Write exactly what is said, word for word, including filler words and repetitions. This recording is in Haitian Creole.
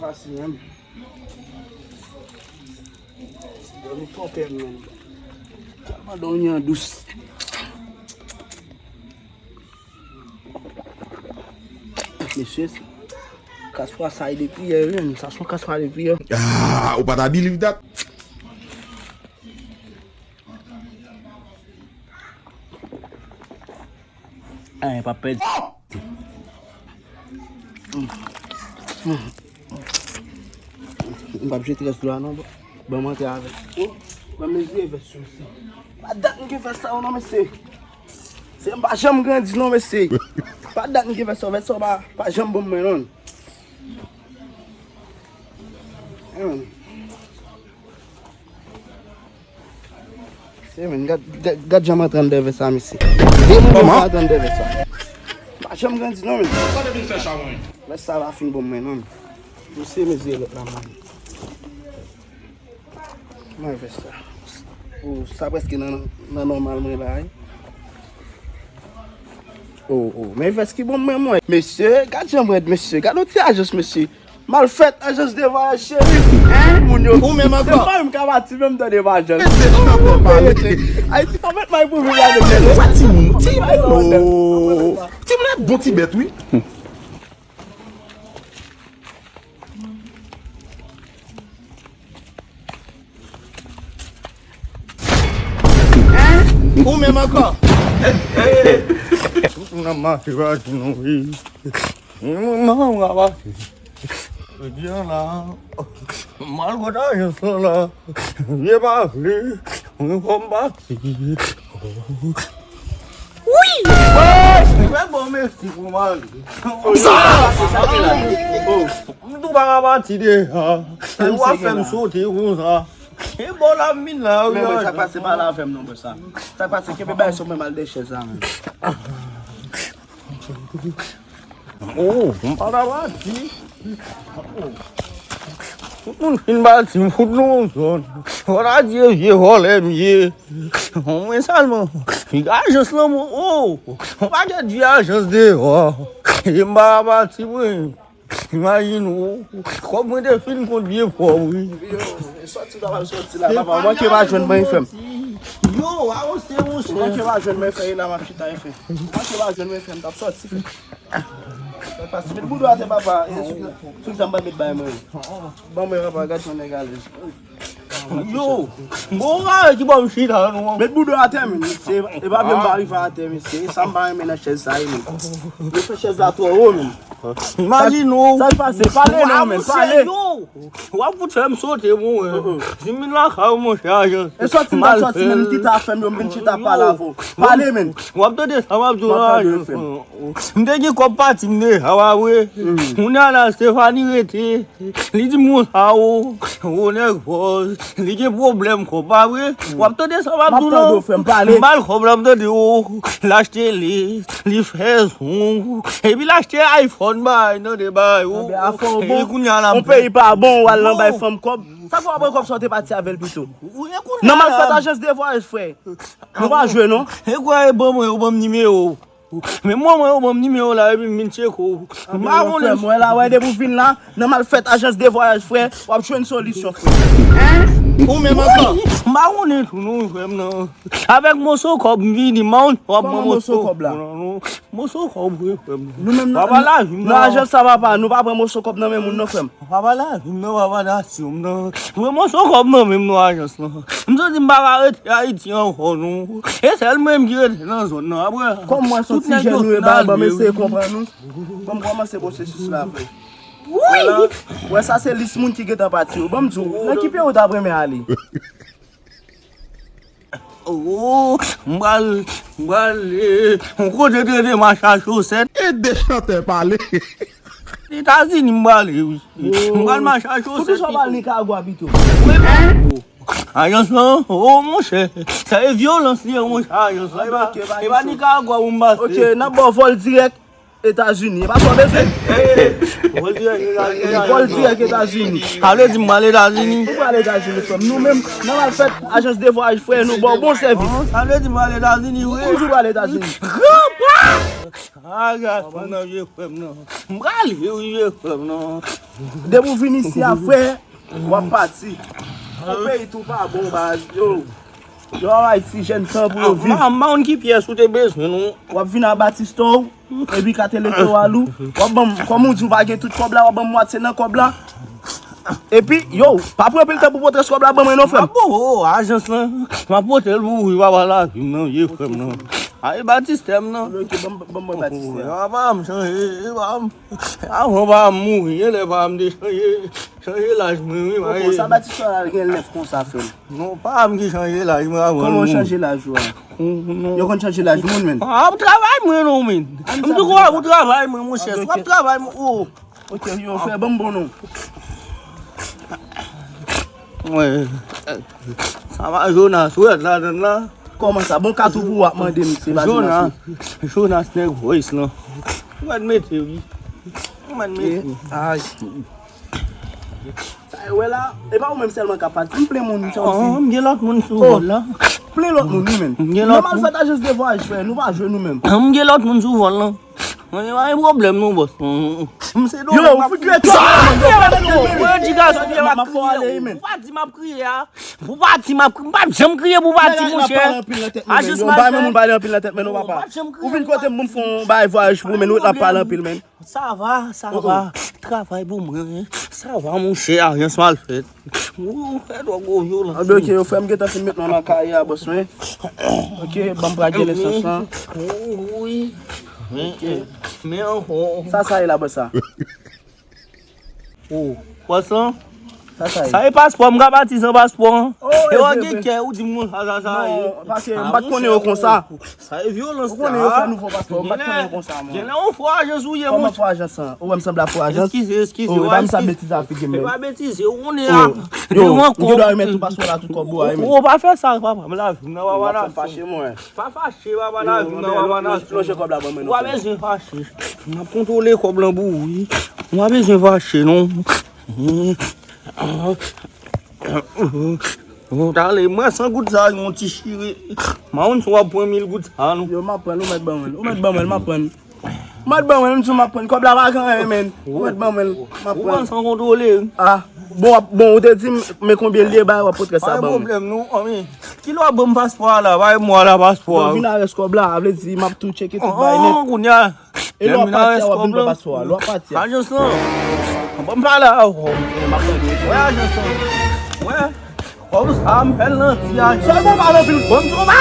Fasil menm. Dòmi twò pè menm. Tèlman dòmi an dous. Mesye, kaspwa sa e depi yè, wi, sa se yon kaspwa depi yè. Ah, ou pa ta believe that? Ay, pa pèdi. M p ap jete rès dlo a non, ban m antre avèk. Oh, ban m mezire vès yo isi. Pa dat m gen vès sa yo non, mesye. Se m pa janm grandi non, mesye. Pa dat m gen vès sa yo, vès sa yo pa, pa janm bon mwen non. Se men, gad, gad, gad jan m antre anndan vès sa, mesye. De moun yo pa antre anndan vès sa. M pa janm grandi non, men. Sa te vin fè chawony. Vès sa pa fin bon mwen non. Mesye, mesye, lòt la mwen. Mwen vès sa. Oh, sa prèske nan, nan nòmal mwen la, wi. Oh, oh, men vès ki bon mwen, mwen. Mesye, gad jan m rèd, mesye. Gad yon ti ajans, mesye. Malfèt, ajans de vwayaj, cheri. Hein? Moun yo. Ou menm ankò. Se pa menm ka pati menm tan de vwayaj. Ayiti pa mèt may pou viv la de. Ou pa timoun, timoun. Timoun bon ti bèt, wi. Ou menm ankò. Tout moun ap mache pa di nou wi. Mwen mwen mwen mwen mwen. Jodi an la, m al kot ajans lan la. Vye pa vle, mwen fò m pati. Wi! Mwen bon mèsi pou mari. Sa! M tou pa ka pati deja. Ou ap fè m sote konsa. E bò la m vin la wi. Men sa pase pale avè m non bò sa. Sa pase kenbe bay sou mwen mal de chèz la men. Oh, m pa ta pati. Tout moun fin pati, m fout nou yon zòn. Fò ta di e vye vòlè m ye. Mwen sèlman, fi ajans lan mwen, oh, yon pakèt vye ajans deyò. E m pa ta pati mwen. Imajine w, kòb mwen te fin kont vye pòv wi. Yo, sòti ta pral sòti la, papa, manke pa jwenn mwen fè m. Yo, a w se monchè. Manke pa jwenn mwen fè, e la m ap chita e fè. Manke pa jwenn mwen fè, m t ap sòti fè. Papa, met boudou atè papa, e sou sa m pa met bay mwen. Ban mwen papa, gad yon nèg alèz. Yo, bon bagay ki ban m chita non. Met boudou atè men, se e pa byen m pa rive atè men, se sa m pa renmen nan chèz sa e men. Yo fè chèz la twò wo men. Imajine w. Sa k pase? Pale non men, pale. Yo, w ap fout fè m sote mwen. Si m vin lakay ou monchè ajan. E sòti m t ap sòti men m kite afè m yo, m vin chita pale avè w. Pale men. W ap tande sa m ap di w la. M te gen kòb pati m deja pa vre. Kounye a la Stefani rete. Li di m konsa o, o nèg fò, li gen pwoblèm kòb pa vre. W ap tande sa m ap di w la. M ba l kòb la m tande o, l achte lès, li fè zong, epi l achte iPhone bay, tande bay o. Epi kounye a la. Yon peyi pa bon, w al nan bay fanm kòb. Sa k fè w ap pran kòb sa w te pati avè l pito? Nan malfèt ajans de vwayaj frè. Nou pa jwe non. E kwè e ban mwen, yo ban m nimewo. Men mwen, mwen, yo ban m nimewo la, epi m vin tcheke w. M pa konnen. Mwen la, wè, depi w vin la, nan malfèt ajans de vwayaj, frè, w ap jwenn solisyon, frè. Ou menm ankò. M pa konnen tou, non, frè m, non. Avèk moso kòb, m vini, m pa konnen w ap pran moso kòb la. Moso kòb, wi, frè m. Nou menm nan ajans sa, papa, nou pa pran moso kòb nan men moun, non, frè m. Papa lavi m nan, papa nasyon m nan. Mwen mwen se yon kòb nan men m nan ajans lan. M santi m pa ka rete Ayiti ankò non. E sèl mwen menm ki rete nan zòn nan. Apre tout nèg yo fin ale wi. Ban m kòmanse pwosesis la apre. Wi. Wè sa se lis moun ki gentan pati yo. Ban m di w, nan ki peyi w t ap renmen ale? Oh, m pral, m pral, eh, yon kote trete mach a chosèt. E de chantè pale. Etazini m prale, wi. M pral mach a chosèt. Poukisa w pa al Nikaragwa pito? Wi, men. Ajans lan, oh, monchè. Sa e vyolans li ye, monchè, ajans lan. E pa, e pa Nikaragwa pou m pase. Ok, n ap ba w vòl dirèk. Etazini. E pa sa w bezwen? Vòl dirèk Etazini. Vòl dirèk Etazini. Sa vle di m pral Etazini? Ou pral Etazini, frè m. Nou menm, nan malfèt, ajans de vwayaj, frè, nou ba w bon sèvis. Sa vle di m pral Etazini, wi. Ou toujou pral Etazini. Granpa! A, gason nan vye frè m nan. M prale, wi, vye frè m nan. Depi w vin isi a, frè, w ap pati. Yon peyi tou pa bon, baz. Yo, yo, Ayiti, jèn tan pou yo viv. Mwen, mwen, ki pyès ou te bezwen, non? W ap vin a Batista w, epi kat elektoral ou, w ap ban m, kòm ou di w pa gen tout kòb la, w ap ban m mwatye nan kòb la. Epi, yo, pa pran pil tan pou pote kòb la ban mwen non, frè m. Bon, o, ajans lan, m ap pote l pou ou, wi, papa lavi m nan, ye frè m nan. Ay, batistè m nan. Ok, ban m, ban m, ban m batistè. Papa m chanje, papa m. Avan papa m mouri, e lè papa m te chanje, chanje laj mwen, wi. Sa batistè la gen lèf konsa, frè m. Non, papa m ki chanje laj mwen avan l mouri. Kòman w chanje laj ou a? Yo konn chanje laj moun, menm. A, pou travay mwen, non, menm. M di w, pou travay mwen, monchè. Si w ap travay, mwen, o. Ok, yo, frè, ban m bon non. Mwen, sa va Jonas, ou wè ladann la. Kòman sa? Bon, kat ou pou w ap mande m, se pa Jonas, Jonas, non. Jonas nèg voice lan. Ou mèt mete, wi. Ou mèt mete. Ay. Sa e wè la, e pa ou menm sèlman k ap pati. M plen moun, m santi. Oh, m gen lòt moun sou vòl la. Plen lòt moun, wi, menm. M gen lòt moun. Nòmal, fèt ajans de vwayaj, frè, nou pa jwe nou menm. M gen lòt moun sou vòl la. Mwen, pa gen pwoblèm non, bòs. M se yo, ou fout rete. Mwen di gason, m ap kriye. Ou pa di m ap kriye a. Ou pa di m ap kriye. M p ap janm kriye pou pati, monchè. Ajans mal fèt. Bay moun pale anpil nan tèt, men non, papa. Ou vin kote m pou m fè yon bay vwayaj pou ou, men nou t ap pale anpil, men. Sa va, sa va. Travay pou mwen. Sa va, monchè, ajans mal fèt. Ou fè twò gwo vyolans. Anben, ok, yo, frè m gentan fin met nou nan kay a, bòs mwen. Ok, ban m pral gen lesans lan. Wi. Ok. Men ankò. Sa, sa e la, bòs sa. Oh, bòs lan. Sa, sa e. Sa e paspò, m ka pati san paspò an. Oh, e vre, vre. Kè, ou di m konsa, sa, sa e. Non, paske m pa t konnen yo konsa. Sa e vyolans sa. Ou konnen yo fè nouvo paspò, m pa t konnen yo konsa, mwen. Genlè yon fo ajans ou ye, monchè. Kòman fo ajans sa? Ou wè m sanble a fo ajans? Eskize, eskize, oh, e pa m sa betiz a figi m, men. E pa betiz, ou konnen a. Yo, m gen dwa remèt ou paspò la tout kòb ou a, men. Ou pa fè sa, papa, m lavi m nan, papa, nan. Fache, mwen. Pa fache, papa, nan, nan, papa, nan. Lonje kòb la ban mwen non, frè. Ou pa bezwen fache. M ap kontwole kòb lan pou ou, wi. Ou pa bezwen fache, non. Ou tale, mwen san goud sa, yon ti chire. M pa konn si w ap pran mil goud sa, non. Yo, m ap pran l, ou mèt ban mwen l. Ou mèt ban mwen l, m ap pran l. Ou mèt ban mwen l, m di w m ap pran l. Kòb la pa gen anyen, men. Ou mèt ban mwen l, m ap pran l. Ou pran san kontwole, wi. Ah, bon, w ap, bon, ou te di m, men konbyen l ye, bay, w ap pote sa ban mwen. Pa gen pwoblèm, non, anmi. Kilè w ap ban m paspò a la? Bay mwa la paspò a. Bon, vin avè kòb la, a vle di m ap tou tcheke tout bay nèt. Oh, kounye a. E lè w ap pati a, w ap vin ban paspò a. Lè w ap pati a. Ajans lan. Ban m pale avè w. Wè ajans lan. Wè. Kòb sa m fè l nan ti ajans. Sèlman w pale anpil. Ban m tro pa.